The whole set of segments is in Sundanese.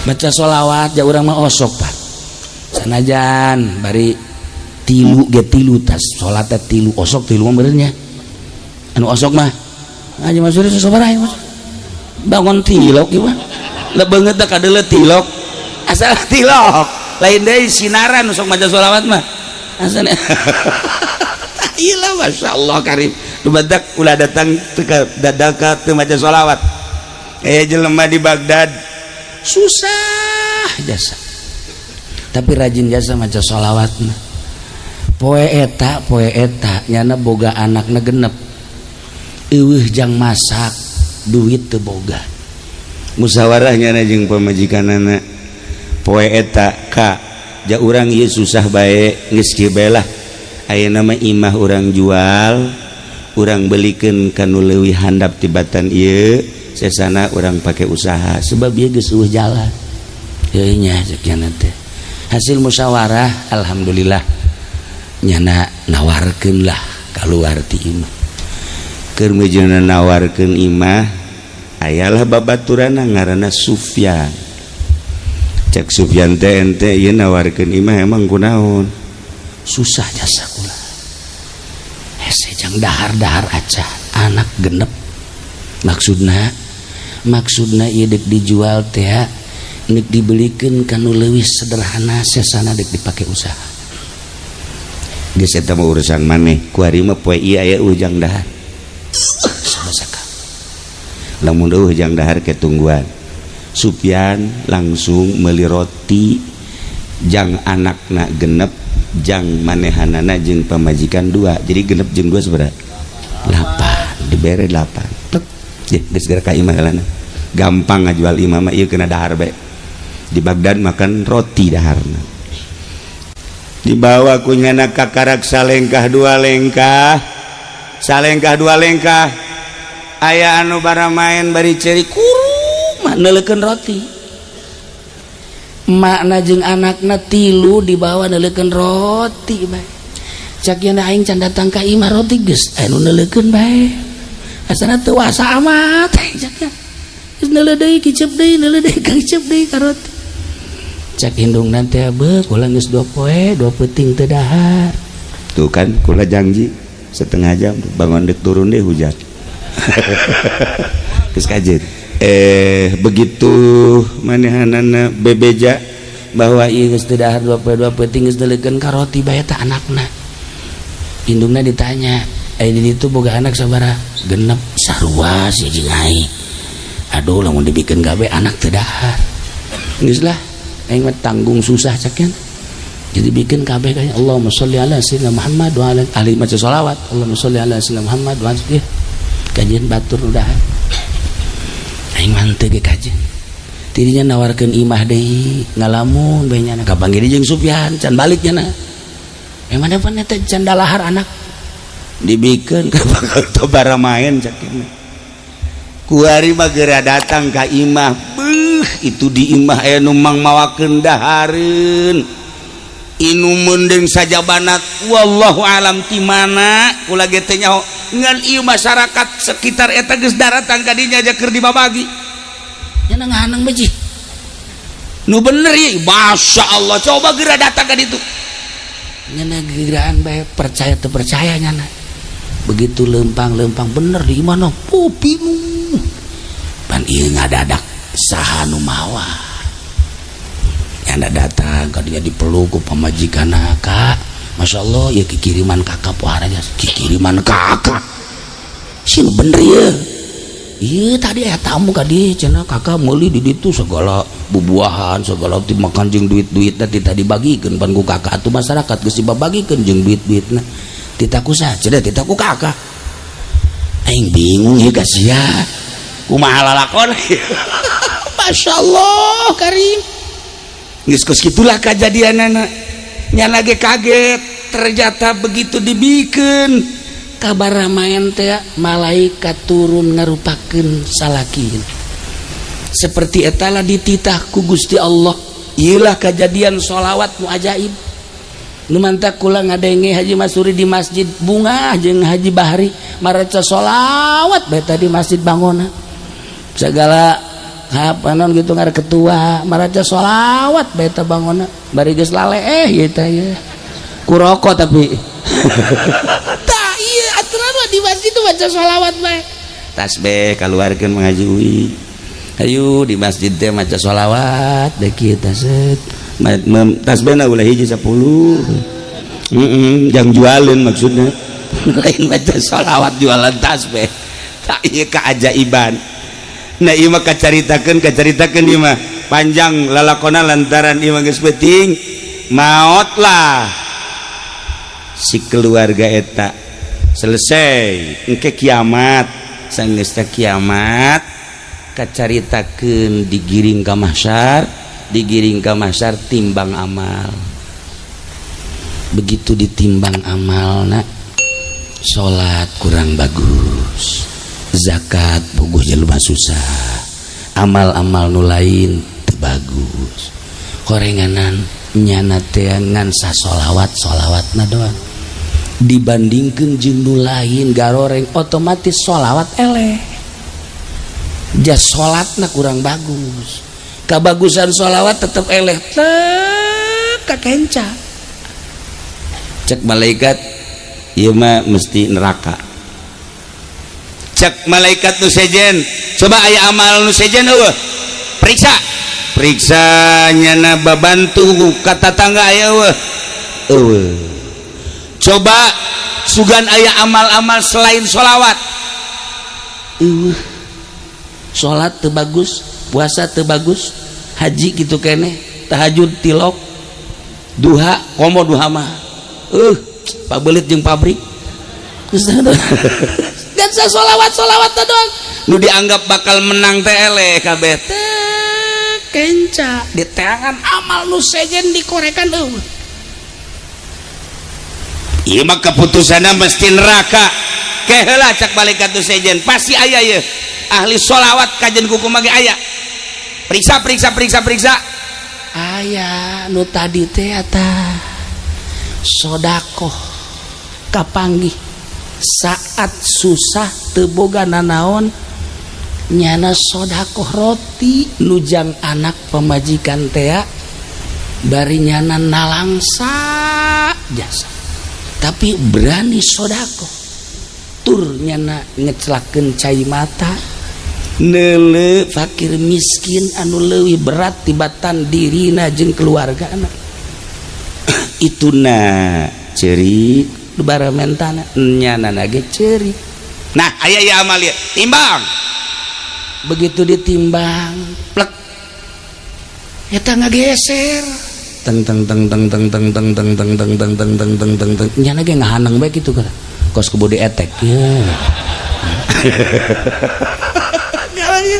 Baca sholawat ja urang mah osok, Pak. Sanajan bari tilu ge tilu tas salat tilu osok tilu mah benernya. Anu osok mah aja Mas Suri sabaraha Mas? Bangun tilok ieu mah. Lebeungeut teh kadeuleu tilok. Asal tilok. Lain deui sinaran sok maca sholawat mah. Asal. Iya, Masya Allah karim. Nu badak ulah datang teu ka dadaka teu maca sholawat. Aya jelema di Baghdad susah jasa. Tapi rajin jasa maca sholawat mah. Poe eta nyana boga anakna genep. Eueuh jang masak, duit teu boga. Musyawarah nyana jeung pamajikanana poe eta, "Ka, ja urang ieu susah bae, geus kieu bae lah. Ayeuna mah imah urang jual, urang belikeun ka nu leuwih handap tibatan ieu, sesana urang pake usaha sebab ieu geus eueuh jalan." Heuh nya, cek nyana teh. Hasil musyawarah, alhamdulillah nyana nawarkeun lah keluar ti imah. Keur meujeuhna nawarkeun imah, ayalah babaturana ngaranna Sufyan. Cek Sufyan teh, "Ente ieu nawarkeun imah emang kunaon?" "Susah jasa kula, hese jang dahar-dahar aja, anak genep." Maksudna maksudna ieu dek dijual teh nek dibelikeun ka nu leuwih sederhana, sesana dek dipake usaha. "Geus, eta mah urusan maneh. Kuari mah poe ieu aya ujang dahar." Sabasaka. Lamun eueuh jang dahar ke tungguan. Sufyan langsung meuli roti jang anakna genep, jang manehanana jeung pamajikan dua, jadi genep jeung dua sabaraha? Delapan. Dibere delapan. Tek ye, geus geura ka imah heulana. Gampang ngajual imah mah, ieu kena dahar bae. Di Baghdad makan roti daharna. Dibawa ku nyana kakarak salengkah dua lengkah, salengkah dua lengkah, aya anu bara main bari ceri kuru neuleukeun roti. Makna jeung anakna tilu dibawa neuleukeun roti bae. Cak yen aing can datang ka imah, roti geus anu neuleukeun bae. Asana teu wasa amat cak nya. Geus neuleuh deui, kicep deui, neuleuh deui, kicep deui ka roti. Cak indungna teh, "Beuh, kula geus 2 poe 2 peuting teu dahar." Tuh kan, kula janji setengah jam bangun dek turun deh hujan. Geus kajeun. Begitu manehanana bebeja bahwa ieu geus teu dahar 2 poe 2 peuting, geus neuleukeun ka roti bae tah anakna. Indungna ditanya, "Eh, di ditu boga anak sabaraha?" "Genep." "Sarua sia jeung aing. Aduh, lamun dibikeun gawe anak teu dahar. Geus lah, aing mah tanggung susah," cak nya. Jadi bikin kabeh kayaknya, "Allahumma sholli ala sayyidina Muhammad wa ala ahli," maca sholawat, "Allahumma sholli ala sayyidina Muhammad wa ala." Kajian batur udah aing mah teu ge kajian. Tidinya nawarkeun imah deui, ngalamun bae nyana. Kapanggih jeung Sufyan can balik nyana. Emang pan eta can dalahar anak. Dibikeun ka bakal bara main. Cak kuari mah geura datang ka imah. Beuh, itu di imah aya nu mang mawakeun dahareun, inumeun deung sajabanat, wallahu alam ti mana, kula ge teu nyaho. Ngan ieu masyarakat sekitar eta geus daratang ka dinya aja keur dibabagi. Nyana ngahaneng beji. Nu bener ye, Masya Allah, coba geura datang ka ditu. Nyana gegeraan bae, percaya teu percaya nyana. Begitu lempang-lempang bener di imah oh pinuh. Pan ieu ngadadak saha nu mawa? Nyana datang ka dinya, dipeluk ku pamajikanna, "Kak, Masya Allah ya, kikiriman kakak pohara." "Kikiriman kakak sih bener ya?" "Iya, tadi aya tamu ka dieu cenah, kakak meuli di ditu segala bubuahan, segala dimakan jeung duit-duitna tita dibagikeun pan ku kakak atuh. Masyarakat geus dibagikeun jeung duit-duitna. Tita ku saha cenah?" "Tita ku kakak." Aing bingung ya ka sia, kumaha lalakon? Masya Allah karim. Geus kos kitulah kajadianana. Nyana ge kaget, ternyata begitu dibikeun kabar main teh malaikat turun ngarupakeun salaki. Seperti etala dititah ku Gusti Allah. Iyalah kejadian sholawat nu ajaib. Nu mantak kula ngadenge Haji Masuri di masjid Bunga jeung Haji Bahri maraca sholawat bae tadi masjid Bangona segala. Apa non gitu ngar ketua maraca sholawat bae teh bangonna bari geus lale ieu teh ieu ku rokok. Tapi tah ieu aturan mah di masjid tuh baca sholawat bae, tasbih kaluarkeun mengaji UI. Ayo di masjid teh maca sholawat deh kita set. Tasbihna ulah hiji 10. Heeh, jang jualin maksudnya. Lain baca sholawat jualan tasbih. Tak, ieu keajaiban. Nah, ieu mah kacaritakeun, kacaritakeun, ieu mah panjang lalakona lantaran ieu mah geus penting maot lah si keluarga eta. Selesai, engke kiamat, sanggeus teh kiamat kacaritakeun digiring ka mahsyar, digiring ka mahsyar, timbang amal. Begitu ditimbang amal, nak salat kurang bagus, zakat puguh jelema susah, amal-amal nu lain teu bagus, korenganan nyana teh ngan sasolawat solawatna doang. Dibandingkan jeung nu lain garoreng, otomatis solawat eleh, jas salatna kurang bagus, kabagusan solawat tetep eleh tek kakenca. Cek malaikat, ieu mah mesti neraka. Cek malaikat nu sejen, coba aya amal nu sejen eueuh, periksa, periksa. Nyana babantu ka tatangga aya eueuh? Eueuh. Coba sugan aya amal-amal selain sholawat? Eueuh. Salat teu bagus, puasa teu bagus, haji gitu keneh, tahajud tilok, duha komo, duha mah pabelit jeung pabrik dan sholawat sholawat doang. Nu dianggap bakal menang teh eleh kabeh. Teh kenca di teangan amal nu sejen dikorekan eueuh. Ieu mah keputusanna mesti neraka. Ke heula, cak malaikat nu sejen, pasti aya ye ahli sholawat kajen kuku mage aya. Periksa, periksa, periksa, periksa. Aya nu tadi teh eta sodakoh, kapanggih saat susah teu boga nanaon, nyana sodakoh roti nujang anak pemajikan tea, bari nyana nalangsa jasa tapi berani sodakoh, tur nyana ngecelakeun cai mata neule fakir miskin anu leuwih berat tibatan dirina jeung keluargana. Itu na cerik. Bara mentana nyana ge ceurik. Nah, aya ya amal ieu, timbang. Begitu ditimbang, plek, eta ngageser teng teng teng teng teng teng teng teng teng teng teng teng teng teng teng teng. Nyana ge ngahaneng bae kitu kan kos kebodi etek ya.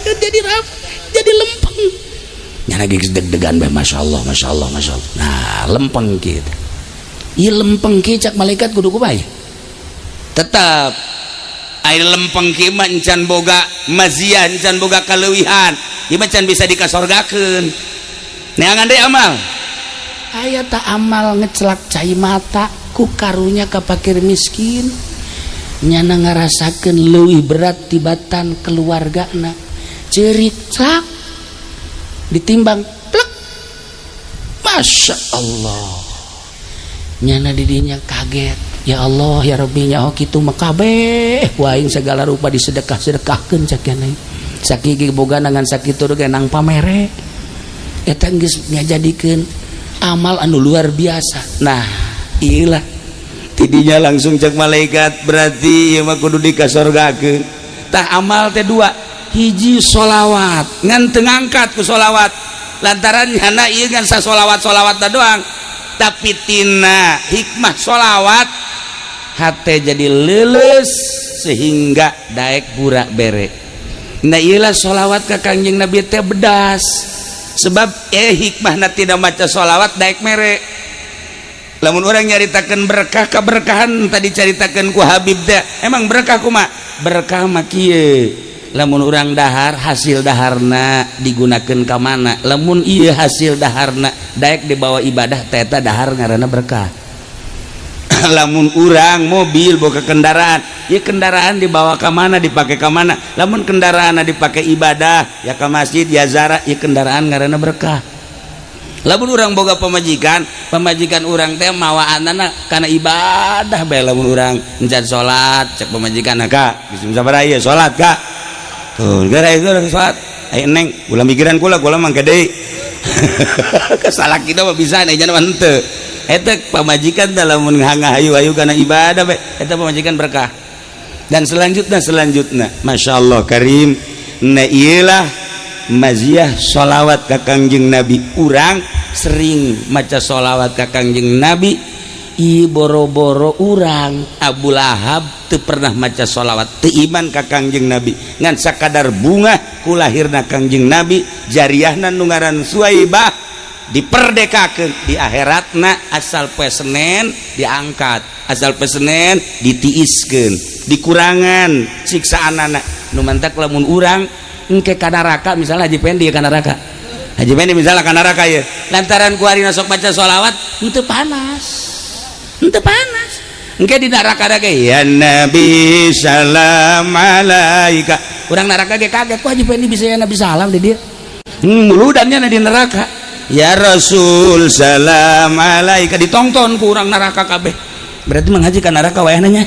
Jadi rap, jadi lempeng. Nyana ge deg-degan bae, masya Allah, masya Allah, masya Allah. Nah, lempeng kitu. Ieu lempeng kieu, cak malaikat kudu kumaha? Tetap air lempeng kieu mah encan boga maziah, encan boga kaleuwihan, ieu mah can bisa dikasorgakeun. Neangan deui amal. Aya tak amal ngecelak cai mata ku karunya ka fakir miskin, nyana ngarasakeun leuwih berat tibatan keluargana, ceurik cak, ditimbang, plek, masya Allah. Nyana didinya kaget, ya Allah ya Rabbi, nyaho kitu mah kabeh ku aing segala rupa disedekah-sedekahkeun, cak nyana sakiki boga ngan sakitu ge nang pamere. Eta geus ngajadikeun amal anu luar biasa. Nah, iyalah. Tidinya langsung cek malaikat, berarti ieu mah kudu dikasorgakeun. Tah, amal teh dua, hiji sholawat, ngan teu ngangkat ku sholawat lantaran nyana ieu ngan sasolawat solawat doang, tapi tina hikmah sholawat hate jadi leuleus sehingga daek pura bere. Nah, iyalah sholawat ka Kangjeng Nabi teh bedas, sebab hikmahna tidak maca sholawat daek mere. Lamun orang nyaritakan berkah, keberkahan tadi caritakan ku Habib teh emang berkah kuma berkah mah kieu, lamun urang dahar, hasil daharna digunakan ka mana. Lamun ieu hasil daharna daek dibawa ibadah teh, eta dahar ngaranna berkah. Lamun urang mobil boga kendaraan ya, kendaraan dibawa ke mana, dipakai ke mana? Lamun kendaraan dipakai ibadah ya, ke masjid ya, zara ya, kendaraan karena berkah. Lamun urang boga pamajikan, pamajikan urang teh mawa anak karena ibadah bae. Lamun urang encan salat, cek pamajikan, "Kak, bisa sabaraha ieu salat, Kak?" Tuh gara itu salat. "Ayo, Neng, ulah mikiran kula, kula mangke deui." Kesalah kita mah bisa nih, jangan henteu. Eta pamajikan dalam hayu-hayu karena ibadah bae, eta pamajikan berkah. Dan selanjutnya, selanjutnya, Masya Allah Karim. Nah, iyalah maziah sholawat ka Kangjeng Nabi. Urang sering maca sholawat ka Kangjeng Nabi. I boro-boro urang, Abu Lahab teu pernah maca sholawat, teu iman ka Kangjeng Nabi, ngan sakadar bunga ku lahirna Kangjeng Nabi. Jariahna nu ngaran Suwaibah diperdekakeun di akhiratna. Asal poe Senen diangkat, asal poe Senen ditiiskeun, dikurangan siksaan anak. Nu mantak lamun urang engke ka neraka, misalnya Haji Pendi ka neraka, Haji Pendi misalnya ka neraka ya, lantaran ku ari sok baca sholawat, henteu panas, henteu panas. Engke di neraka ge, "Ya Nabi salam alaika." Urang neraka ge kaget, kok Haji Pendi bisa ya Nabi salam di dia? Muludannya di neraka, "Ya Rasul salam alaika," ditongton ku urang neraka kabeh. Berarti menghaji ka neraka wayahna nya.